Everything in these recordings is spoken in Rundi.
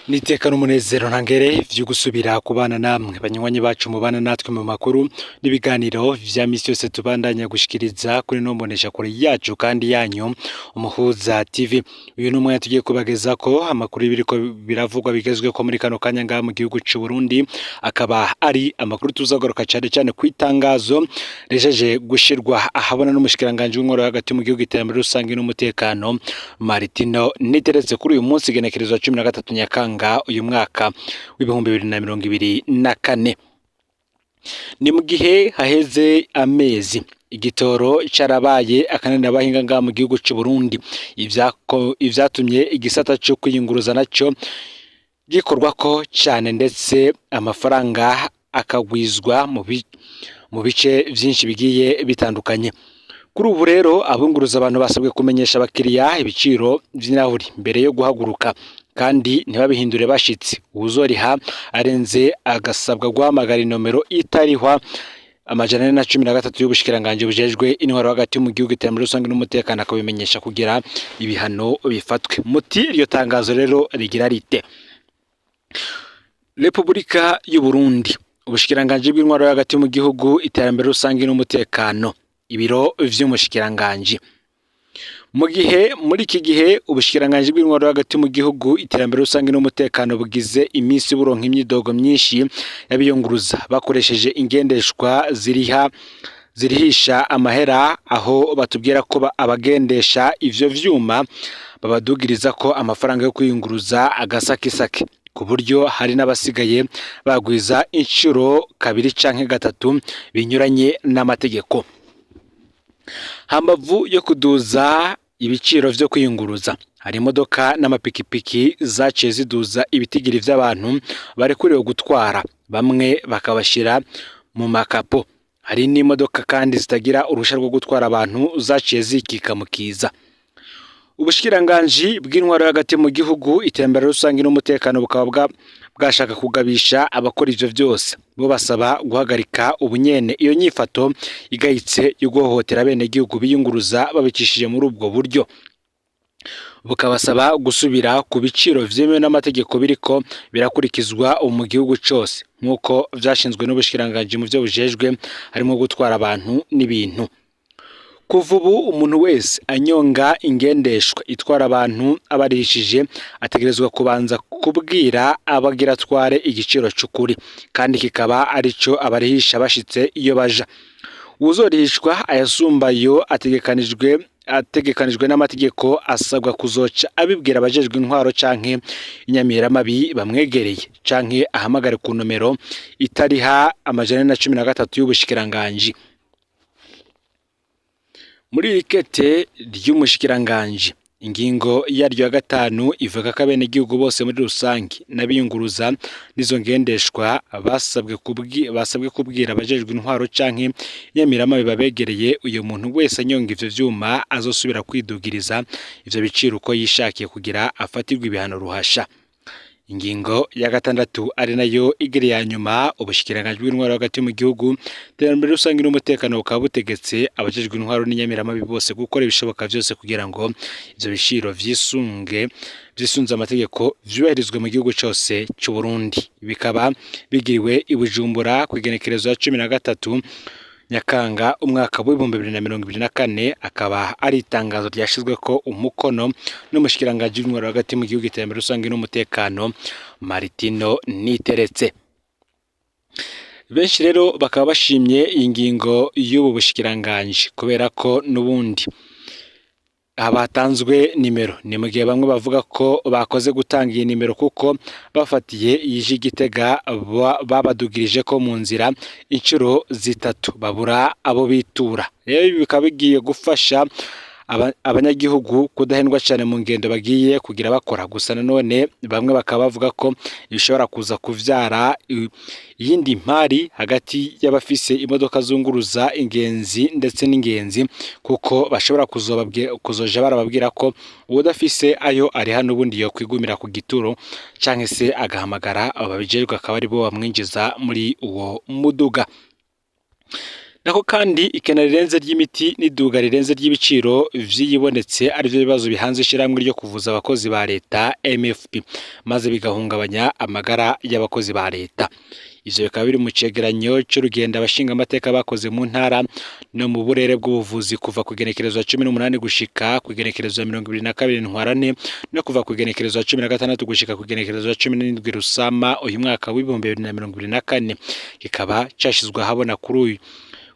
Niteka n'umunezero ntangere vyo gusubira kubana namwe banywanyi bacu mubana natwe mu makuru n'ibiganiro vya misi yose tubandanya gushikiriza kuri no mbonesha kure yacu kandi yanyu Umuhuza TV. Uyu ni umwanya tugiye kubagezako amakuru y'ibiriko biravugwa bigezweko muri kano kanya ngaha mu gihugu c'u Burundi, akaba ari amakuru tuzagaruka cane cane kw'itangazo rijeje gushirwa ahabona n'umushikiranganji w'intwaro hagati mu gihugu, iterambere rusange n'umutekano, Martino Niteretse, kuri uyu munsi igenekerezo 13 Nyakanga uyu mwaka w'2024. Ni mu gihe haheze amezi igitoro carabaye akananira abahinga ngaha mu gihugu c'u Burundi, ivyatumye igisata co kwiyunguruza naco gikorwako cane, ndetse amafaranga akagwizwa mu bice vyinshi bigiye bitandukanye. Kuri ubu rero abunguruza abantu basabwe kumenyesha abakiriya ibiciro vy'inahuri mbere yo guhaguruka, kandi ntibabihindure bashitse. Uwuzoriha arenze agasabwa guhamagara inomero itarihwa 413 y'ubushikiranganji bujejwe intwaro hagati mu gihugu, iterambere rusange n'umutekano, akabimenyesha kugira ibihano bifatwe. Muti iryo tangazo rero rigira rite? Repubulika y'u Burundi, ubushikiranganji bw'intwaro hagati mu gihugu, iterambere rusange n'umutekano, ibiro vy'umushikiranganji. Mu gihe muri iki gihe ubushikiranganji bw'intwaro hagati mu gihugu, iterambere rusange n'umutekano bugize iminsi buronka imyidogo myinshi y'abiyunguruza bakoresheje ingendeshwa ziriha zirihisha amahera, aho batubwira ko abagendesha ivyo vyuma babadugiriza ko amafaranga yo kwiyunguruza agasakisake, ku buryo hari n'abasigaye bagwiza inshuro kabiri canke gatatu binyuranye n'amategeko. Hambavu yo kuduza ibiciro vyo kwiyunguruza, hari imodoka n'amapikipiki zaciye ziduza ibitigiri vy'abantu barekuriwe gutwara, bamwe bakabashira mu makapo. Hari n'imodoka kandi zitagira uruhusha rwo gutwara abantu zaciye zikika mu kiza. Ubushikiranganji bw'intwaro hagati mu gihugu, iterambere rusange n'umutekano bukaba bwashaka kugabisha abakora ivyo vyose, bo basaba guhagarika ubunyene iyo nyifato igayitse yo guhohotera abenegihugu biyunguruza babicishije muri ubwo buryo, bukabasaba gusubira ku biciro vyemewe n'amategeko biriko birakurikizwa ubu mu gihugu cose, nk'uko vyashinzwe n'ubushikiranganji mu vyo bujejwe harimwo gutwara abantu n'ibintu. Kuva ubu umuntu wese anyonga ingendeshwa itwara abantu abarihishije ategerezwa kubanza kubwira abagira atware igiciro c'ukuri, kandi kikaba arico abarihisha bashitse iyo baja. Uwuzorihishwa ayasumbayo ategekanijwe n'amategeko asabwa kuzoca abibwira abajejwe intwaro canke inyamiramabi bamwegereye, canke ahamagare ku nomero itariha 413 y'ubushikiranganji. Muri iri kete ry'umushikiranganji, ingingo yaryo ya gatanu ivuga ko abenegihugu bose muri rusange n'abiyunguruza n'izo ngendeshwa basabwe kubwira abajejwe intwaro canke inyamiramabi babegereye uyo muntu wese anyonga ivyo vyuma azosubira kwidugiriza ivyo biciro uko yishakiye, kugira afatirwe ibihano ruhasha. Ingingo ya gatandatu, ari nayo igiri ya nyuma, ubushikiranganji bw'intwaro hagati mu gihugu, iterambere rusange n'umutekano bukaba butegetse abajejwe intwaro n'inyamiramabi bose gukora ibishoboka vyose kugira ngo ivyo biciro vyisunze amategeko vyubahirizwe mu gihugu cose c'u Burundi. Bikaba bigiriwe i Bujumbura kw'igenekerezo ya 13 Nyakanga umwaka w'2024, akaba ari itangazo ryashizweko umukono n'umushikiranganji w'intwaro hagati mu gihugu, iterambere rusange n'umutekano, Martino Niteretse. Benshi rero bakaba bashimye iyi ngingo y'ubu bushikiranganji, kubera ko n'ubundi habatanzwe nimero. Ni mu gihe bamwe bavuga ko bakoze gutanga iyi nimero, kuko bafatiye iyije Igitega babadugirije ko mu nzira inshuro zitatu babura abo bitura. Rero ibi bikaba bigiye gufasha abanyagihugu kudahendwa cyane mu ngendo bagiye kugira bakora. Gusa nanone bamwe bakaba bavuga ko bishobora kuza kuvyara iyindi mpari hagati y'abafise imodoka zunguruza ingenzi ndetse n'ingenzi, kuko bashobora kuzoja barababwira ko uwudafise ayo ariha n'ubundi yokwigumira ku gituro, canke se agahamagara abo babijejwe akaba aribo bamwinjiza muri uwo muduga. Nako kandi ikena rirenze ry'imiti n'iduga rirenze ry'ibiciro vy'iyibonetse arivyo bibazo bihanze ishirahamwe ryo kuvuza abakozi ba leta MFP, maze bigahungabanya amagara y'abakozi ba leta. Ivyo bikaba biri mu cegeranyo c'urugendo abashingamateka bakoze mu ntara no mu burere bw'ubuvuzi kuva ku igenekerezo 18 gushika ku igenekerezo 22 Ntwarante no kuva ku igenekerezo 16 gushika ku igenekerezo 17 Rusama uyu mwaka w'2024, kikaba cashizwe ahabona kuri uyu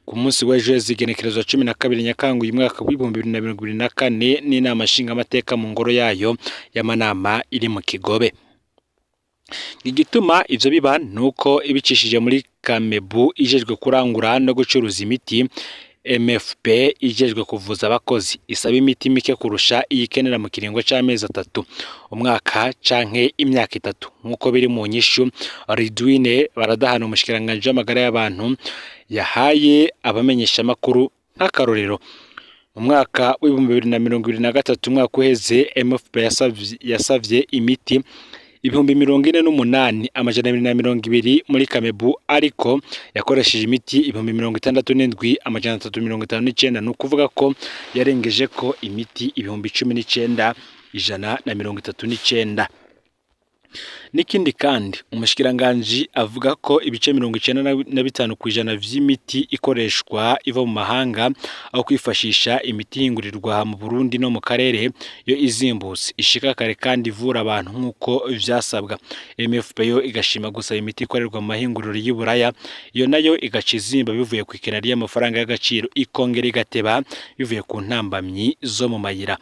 ku munsi w'ejo igenekerezo 12 Nyakanga uyu mwaka w'2024 n'inama nshingamateka mu ngoro yayo y'amanama iri mu Kigobe. Igituma ivyo biba nuko ibicishije muri Kamebu ijejwe kurangura no gucuruza imiti, MFP ijejwe kuvuza abakozi isaba imiti mike kurusha iyikenera mu kiringo c'amezi 3, umwaka canke imyaka 3, nk'uko biri mu nyishu Ridwine Baradahana umushikiranganji w'amagara y'abantu yahaye abamenyeshamakuru. Nk'akarorero, mu mwaka w'2023, umwaka uheze, MFP yasavye imiti 48,220 muri Kamebu, ariko yakoresheje imiti 67,359, ni ukuvuga ko yarengeje ko imiti 19,139. N'ikindi kandi, umushikiranganji avuga ko ibice 95% vy'imiti ikoreshwa iva mu mahanga, aho kwifashisha imiti ihingurirwa mu Burundi no mu karere, yo izimbutse, ishika kare kandi ivura abantu nk'uko vyasabwa. MFP yo igashima gusaba imiti ikorerwa mu mahinguriro y'Iburaya, iyo nayo igaca izimba bivuye ku ikena ry'amafaranga y'agaciro, ikongera igateba bivuye ku ntambamyi zo mu mayira.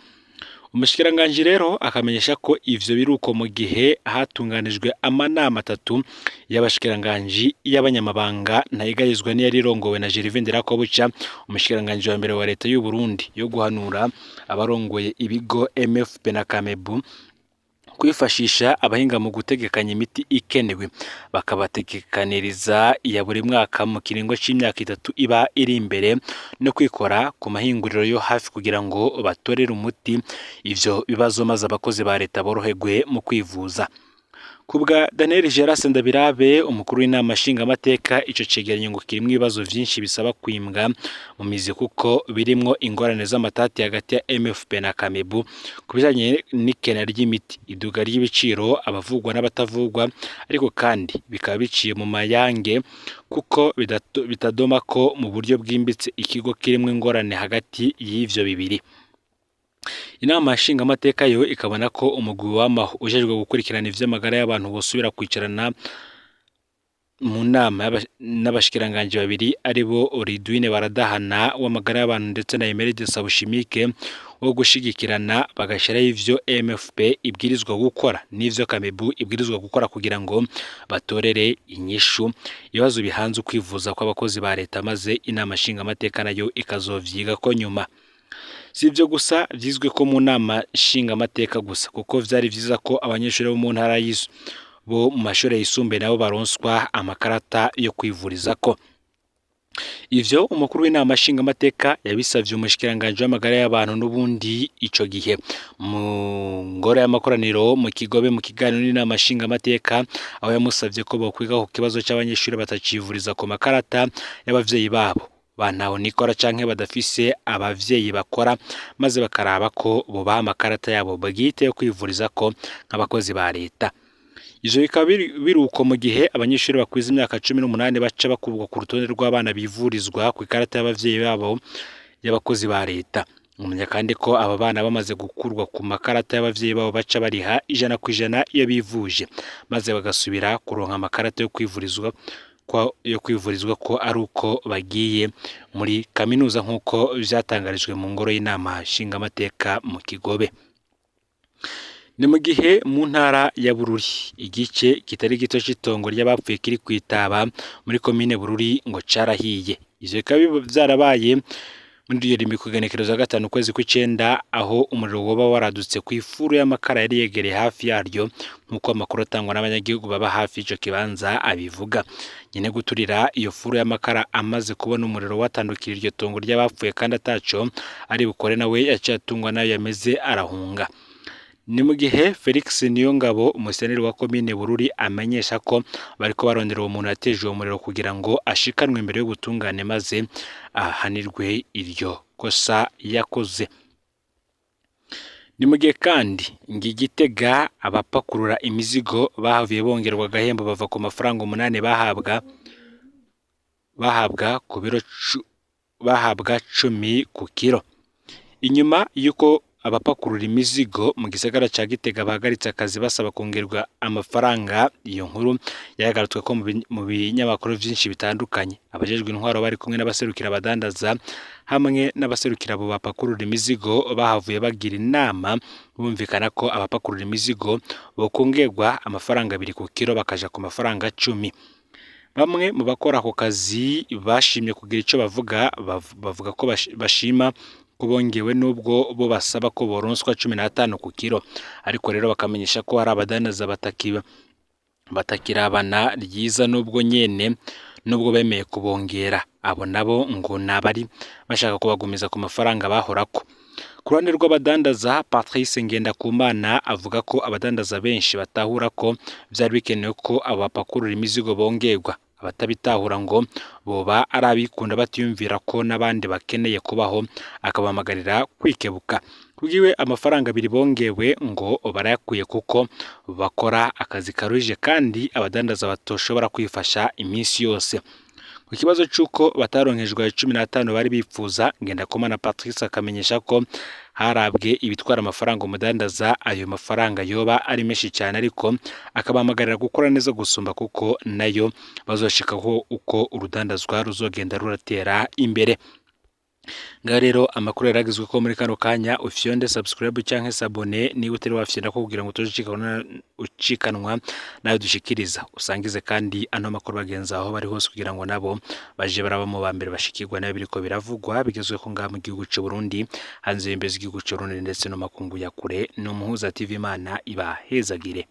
Umushikiranganji rero akamenyesha ko ivyo biruko mu gihe hatunganijwe amanama 3 y'abashikiranganji y'abanyamabanga ntayigayizwa n'iyari irongowe na Gervais Ndirakobuca, umushikiranganji wa mbere wa leta y'u Burundi, yo guhanura abarongoye ibigo MFP na Kamebu kwifashisha abahinga mu gutegekanya imiti ikenewe, bakabategekaniriza iya buri mwaka mu kiringo c'imyaka 3 iba iri imbere, no kwikora ku mahinguriro yo hafi kugira ngo batorere umuti ivyo bibazo maze abakozi ba leta boroherwe mu kwivuza. Kubwa Daniel Gerard Ndabirabe, umukuru w'inama nshingamateka, ico cegeranyo ngo kirimwo ibibazo vyinshi bisaba kwimbwa mu mizi, kuko birimwo ingorane z'amatati hagati ya MFP na Kamebu ku bijanye n'ikena ry'imiti, iduga ry'ibiciro, abavugwa n'abatavugwa, ariko kandi bikaba biciye mu mayange kuko bitadoma ko mu buryo bwimbitse ikigo kirimwo ingorane hagati y'ivyo bibiri. Inama nshingamateka yo ikabona ko umugwi w'amaho ujejwe gukurikirana ivy'amagara y'abantu bosubira kwicarana mu nama n'abashikiranganji babiri aribo Ridwine Baradahana w'amagara y'abantu ndetse na Emeride Sabushimike wo gushigikirana, bagashiraho ivyo MFP ibwirizwa gukora n'ivyo Kamebu ibwirizwa gukora kugira ngo batorere inyishu ibibazo bihanze ukwivuza kw'abakozi ba leta, maze inama nshingamateka nayo ikazovyiga ko nyuma. Si ivyo gusa vyizwe ko mu nama nshingamateka gusa, kuko vyari vyiza ko abanyeshuri bo mu ntara bo mu mashure yisumbuye nabo baronswa amakarata yo kwivurizako. Ivyo umukuru w'inama nshingamateka yabisavye umushikiranganji w'amagara y'abantu n'ubundi ico gihe mu ngoro y'amakoraniro mu Kigobe mu kiganiro n'inama nshingamateka, aho yamusavye ko bokwiga ku kibazo c'abanyeshuri batacivuriza ku makarata y'abavyeyi babo bantaho nikora canke badafise abavyeyi bakora, maze bakaraba ko bobaha amakarata yabo bwite yo kwivurizako nk'abakozi ba leta. Ivyo bikaba biruko mu gihe abanyeshuri bakwiza imyaka 18 baca bakurwa ku rutonde rw'abana bivurizwa ku ikarata y'abavyeyi babo y'abakozi ba leta. Mumenya kandi ko aba bana bamaze gukurwa ku makarata y'abavyeyi babo baca bariha 100% iyo bivuje, maze bagasubira kuronka amakarata yo kwivurizwa ko ari uko bagiye muri kaminuza, nk'uko vyatangarijwe mu ngoro y'inama nshingamateka mu Kigobe. Ni mu gihe mu ntara ya Bururi igice kitari gito c'itongo ry'abapfuye kiri kwitaba muri komine Bururi ngo carahiye. Ivyo bikaba vyarabaye muri iryo rimbi kw'igenekerezo ya 5 ukwezi kw'icenda, aho umuriro woba waradutse kw'ifuru y'amakara yari yegereye hafi yaryo, nk'uko amakuru atangwa n'abanyagihugu baba hafi y'ico kibanza abivuga. Nyene guturira iyo furu y'amakara amaze kubona umuriro watandukira iryo tongo ry'abapfuye kandi ataco ari bukore, nawe yaciye atungwa nayo yameze arahunga. Ni mu gihe Felix Niyongabo, umuseneri wa komine Bururi, amenyesha ko bariko barondera uwo muntu yateje uwo muriro kugira ngo ashikanwe imbere y'ubutungane maze ahanirwe iryo kosa yakoze. Ni mu gihe kandi Gitega abapakurura imizigo bahavuye bongerwa agahembo bava ku mafaranga 8 bahabwa ku biro bahabwa 10 ku kiro. Inyuma y'uko abapakurura imizigo mu gisagara ca Gitega bahagaritse akazi basaba kongerwa amafaranga, iyo nkuru yaragarutswe ko mu binyamakuru vyinshi bitandukanye. Abajejwe intwaro bari kumwe n'abaserukira abadandaza hamwe n'abaserukira abo bapakurura imizigo bahavuye bagira inama, bumvikana ko abapakurura imizigo bokongerwa amafaranga 2 ku kiro bakaja ku mafaranga 10. Bamwe mu bakora ako kazi bashimye kugira ico bavuga, bavuga ko bashima ko bongewe nubwo bo basaba ko boronswa 15 ku kiro, ariko rero bakamenyesha ko hari abadandaza batakirabana ryiza nubwo nyene nubwo bemeye kubongera. Abo nabo ngo nabari bashaka kubagumiza ku mafaranga bahorako. Ku ruhande rw'abadandaza, Patrice Ngendakumana avuga ko abadandaza benshi batahura ko vyari bikenewe ko abo bapakurura imizigo bongerwa. Abatabitahura ngo boba ari abikunda batiyumvira ko n'abandi bakeneye kubaho, akabahamagarira kwikebuka. Kubwiwe amafaranga 2 bongewe ngo barayakwiye kuko bakora akazi karuhije kandi abadandaza batoshobora kwifasha iminsi yose. Ku kibazo c'uko bataronkejwe ayo 15 bari bipfuza, Ngendakumana Patrice akamenyesha ko harabwe ibitwara amafaranga umudandaza, ayo mafaranga yoba ari menshi cyane, ariko akabahamagarira gukora neza gusumba kuko nayo bazoshikaho uko urudandazwa ruzogenda ruratera imbere. Ngaho rero amakuru yaragizwe ko muri kano kanya ufyonde subscribe canke s'abonner niba utari wafyonda ko kugira ngo ucikanwa nayo dushikiriza. Usangize kandi ano makuru bagenzi aho bari hose kugira ngo nabo baje baraba mu ba mbere bashikirwa nayo biriko biravugwa bigezwe ko ngaha mu gihugu c'u Burundi, hanze y'imbibe z'igihugu c'u Burundi ndetse no makungu ya kure. Ni Umuhuza TV, Imana ibahezagire.